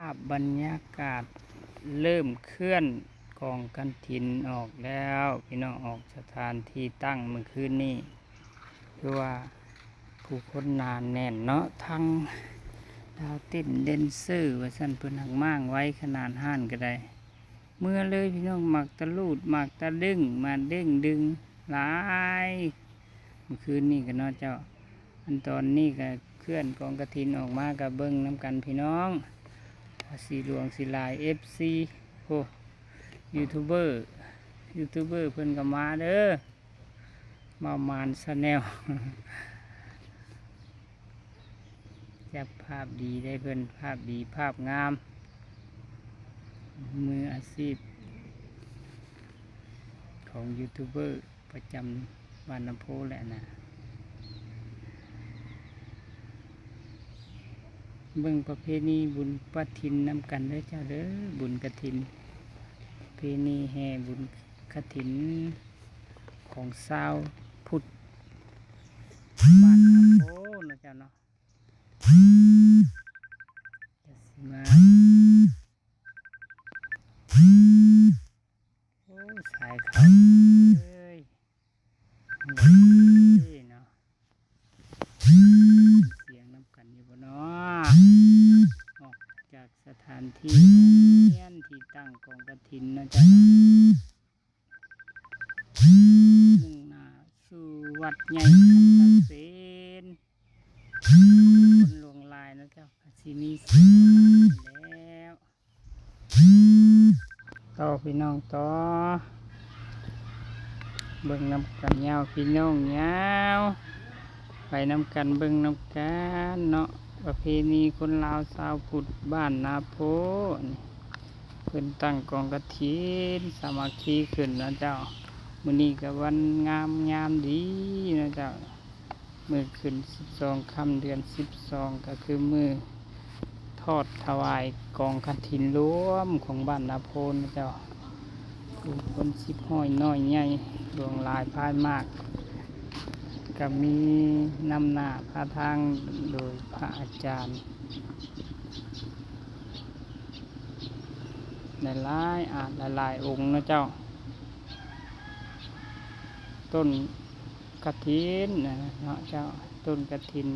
າບບັນຍາກາດເລີ່ມເຄື່ອນກອງກະຖິນອອກແລ້ວ ພີ່ນ້ອງ, ອອກສະຖານທີ່ຕັ້ງມື້ຄືນນີ້ ຄືວ່າຜູ້ຄົນໜາແໜ້ນເນາະ, ທັງດາວເຕັ້ນ ແດນເຊີວ່າຊັ້ນ, ເພິ່ນຫາກມ້າງໄວ້ຂະໜາດ. ຮ້ານກໍໄດ້ເມືອເລີຍ ພີ່ນ້ອງ, ໝາກຕະລູດ ໝາກຕະດຶງ ໝາກເດ້ງດຶງຫຼາຍ ມື້ຄືນນີ້ກໍເນາະເຈົ້າ. ອັນຕອນນີ້ກໍເຄື່ອນກອງກະຖິນອອກມາ ກໍເບິ່ງນຳກັນ ພີ່ນ້ອງ ວ່າຊິຫຼວງຊິຫຼາຍ. ເອັຟຊີ ໂອ້ ຢູທູບເບີ ຢູທູບເບີເພິ່ນກໍມາເດີ ເວົ້າມານແຊນແນວ ຈັບພາບດີໄດ໋ເພິ່ນ, ພາບດີພາບງາມ ມືອາຊີບຂອງຢູທູບເບີ ປະຈຳບ້ານນາໂພແຫຼະນະ. ເບິ່ງປະເພນີບຸນກະຖິນນຳກັນເດີເຈົ້າເດີ, ບຸນກະຖິນ ປະເພນີແຫ່ບຸນກະຖິນຂອງຊາວພຸດບ້ານນາໂພເນາະເຈົ້າເນາະ. ກະຊິມາ ໂອ້ ສາຍເຂົ້າເອີຍ ເນາະ, ໄດ້ຍິນສຽງນຳກັນຢູ່ບໍ່ເນາະ? ອອກຈາກສະຖານທີ່ໂຮງຮຽນທີ່ຕັ້ງກອງກະຖິນເນາະເຈົ້າເນາະ, ມຸ່ງໜ້າສູ່ວັດໃຫຍ່ຄັນທະເສນ, ຄົນຫຼວງຫຼາຍເນາະເຈົ້າ, ກໍຊິມີສຽງປະມານນີ້ແຫຼະ. ຕໍ່ ພີ່ນ້ອງ ຕໍ່ ເບິ່ງນຳກັນຍາວ ພີ່ນ້ອງ ຍາວ ໄປນຳກັນ ເບິ່ງນຳກັນເນາະ. ປະເພນີຄົນລາວຊາວພຸດບ້ານນາໂພ ເພິ່ນຕັ້ງກອງກະຖິນສາມັກຄີຂຶ້ນເນາະເຈົ້າ. ມື້ນີ້ກໍວັນງາມຍາມດີເນາະເຈົ້າ. ມື້ຂຶ້ນສິບສອງຄ່ຳເດືອນສິບສອງ ກໍຄືມື້ທອດຖວາຍກອງກະຖິນລວມຂອງບ້ານນາໂພນເຈົ້າ. ຜູ້ຄົນສິບຮ້ອຍນ້ອຍໃຫຍ່ ຫຼວງຫຼາຍພາຍມາກ ກໍມີນຳໜ້າພາທາງໂດຍພະອາຈານຫຼາຍໆອາດຫຼາຍໆອົງເນາະເຈົ້າ. ຕົ້ນ ກະຖິນນະເນາະເຈົ້າ, ຕົ້ນກະຖິນ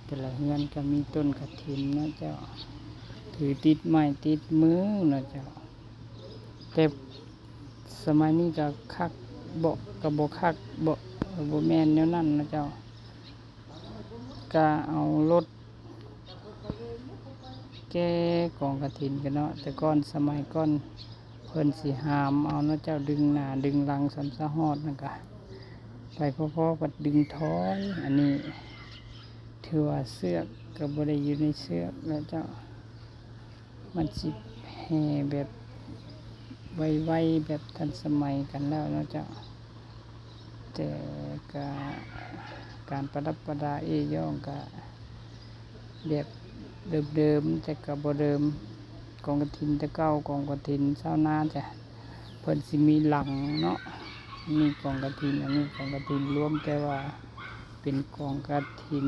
ແຕ່ລະເຮືອນກໍມີຕົ້ນກະຖິນເນາະເຈົ້າ, ຖືຕິດໄມ້ຕິດມືເນາະເຈົ້າ. ແຕ່ສະໄໝນີ້ກໍຄັກເບາະ ກໍບໍ່ຄັກເບາະ ກໍບໍ່ແມ່ນແນວນັ້ນເນາະເຈົ້າ. ກະເອົາລົດແກ່ກອງກະຖິນກັນເນາະ, ແຕ່ກ່ອນ ສະໄໝກ່ອນເພິ່ນຊິຫາມເອົາເນາະເຈົ້າ, ດຶງໜ້າດຶງຫຼັງສ່ຳສະຮອດນັ້ນກະ ໄປພໍໆ ພັດດຶງຖອຍ. ອັນນີ້ຖືວ່າເຊືອກກໍບໍ່ໄດ້ຢູ່ໃນເຊືອກແລ້ວເຈົ້າ. ມັນຊິແຫ່ແບບໄວໆ ແບບທັນສະໄໝກັນແລ້ວເນາະເຈົ້າ, ແຕ່ກະການປະດັບປະດາເອ້ຍ້ອງກະແບບເດີມໆ ແຕ່ກະບໍ່ເດີມ. ກອງກະຖິນແຕ່ເກົ່າ ກອງກະຖິນຊາວນາຈ້ະ ເພິ່ນຊິມີຫຼັງເນາະ, ມີກອງກະຖິນ ອັນນີ້ກອງກະຖິນລວມ ແຕ່ວ່າເປັນກອງກະຖິນ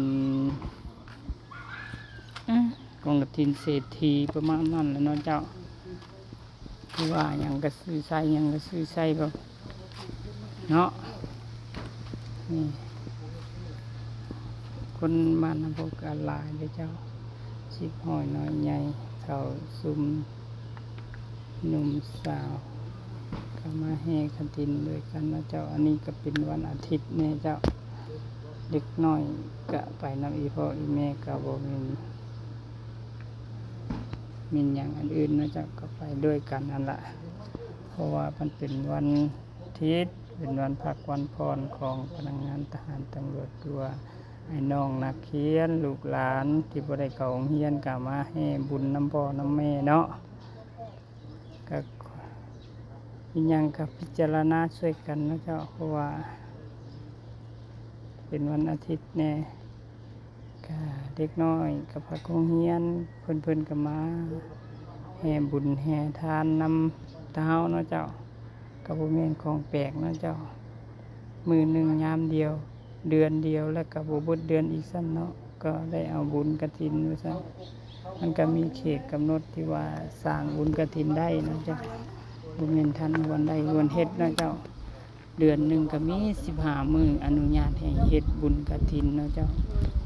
ອືມ ກອງກະຖິນເສດຖີປະມານນັ້ນແຫຼະເນາະເຈົ້າ. ຄືວ່າຫຍັງກະຊື້ໃຊ້ ຫຍັງກະຊື້ໃຊ້ແບບເນາະ. ນີ້ ຄົນບ້ານນາໂພກະຫຼາຍເດ້ເຈົ້າ, ສິບຮ້ອຍນ້ອຍໃຫຍ່ ເຖົ້າຊຸມ ໜຸ່ມສາວ ກໍມາແຫ່ກະຖິນດ້ວຍກັນເນາະເຈົ້າ. ອັນນີ້ກໍເປັນວັນອາທິດແນ່ເຈົ້າ, ເດັກນ້ອຍກໍໄປນຳອີ່ພໍ່ອີ່ແມ່ກໍບໍ່ແມ່ນ ແມ່ນຫຍັງອັນອື່ນເນາະເຈົ້າ, ກໍໄປດ້ວຍກັນຫັ້ນລະ. ເພາະວ່າມັນເປັນວັນອາທິດ ເປັນວັນພັກວັນຜ່ອນຂອງພະນັກງານທະຫານຕຳຫຼວດ ຫຼືວ່າອ້າຍນ້ອງນັກຮຽນ ລູກຫຼານທີ່ບໍ່ໄດ້ເຂົ້າໂຮງຮຽນ ກໍມາແຫ່ບຸນນຳພໍ່ນຳແມ່ເນາະ. ກໍມີຫຍັງກໍພິຈາລະນາຊ່ວຍກັນເນາະເຈົ້າ, ເພາະວ່າເປັນວັນອາທິດແນ່, ກະເດັກນ້ອຍກໍພັກໂຮງຮຽນ ເພິ່ນ ເພິ່ນກໍມາແຫ່ບຸນແຫ່ທານນຳຕາເຮົາເນາະເຈົ້າ. ກໍບໍ່ແມ່ນຂອງແປກເນາະເຈົ້າ, ມື້ໜຶ່ງຍາມດຽວ ເດືອນດຽວ ແລ້ວກໍບໍ່ເບິດເດືອນອີກຊ້ຳເນາະ, ກໍໄດ້ເອົາບຸນກະຖິນວ່າຊັ້ນ. ມັນກໍມີເຂດກຳນົດທີ່ວ່າສ້າງບຸນກະຖິນໄດ້ເນາະເຈົ້າ, ບໍ່ແມ່ນທັນຮວນໄດ້ຮວນເຮັດເນາະເຈົ້າ. ເດືອນໜຶ່ງກໍມີສິບຫ້າມື້ ອະນຸຍາດໃຫ້ເຮັດບຸນກະຖິນເນາະເຈົ້າ.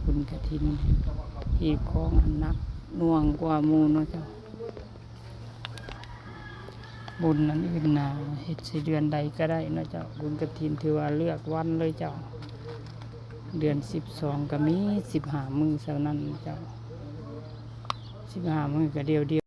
ບຸນກະຖິນຮີດຄອງອັນໜັກໜ່ວງກວ່າໝູ່ເນາະເຈົ້າ. ບຸນອັນອື່ນນະ ເຮັດໃສ່ເດືອນໃດກໍໄດ້ເນາະເຈົ້າ. ບຸນກະຖິນຖືວ່າເລືອກວັນເລີຍເຈົ້າ. ເດືອນສິບສອງກໍມີສິບຫ້າມື້ເທົ່ານັ້ນເຈົ້າ, ສິບຫ້າມື້ກໍດຽວດຽວ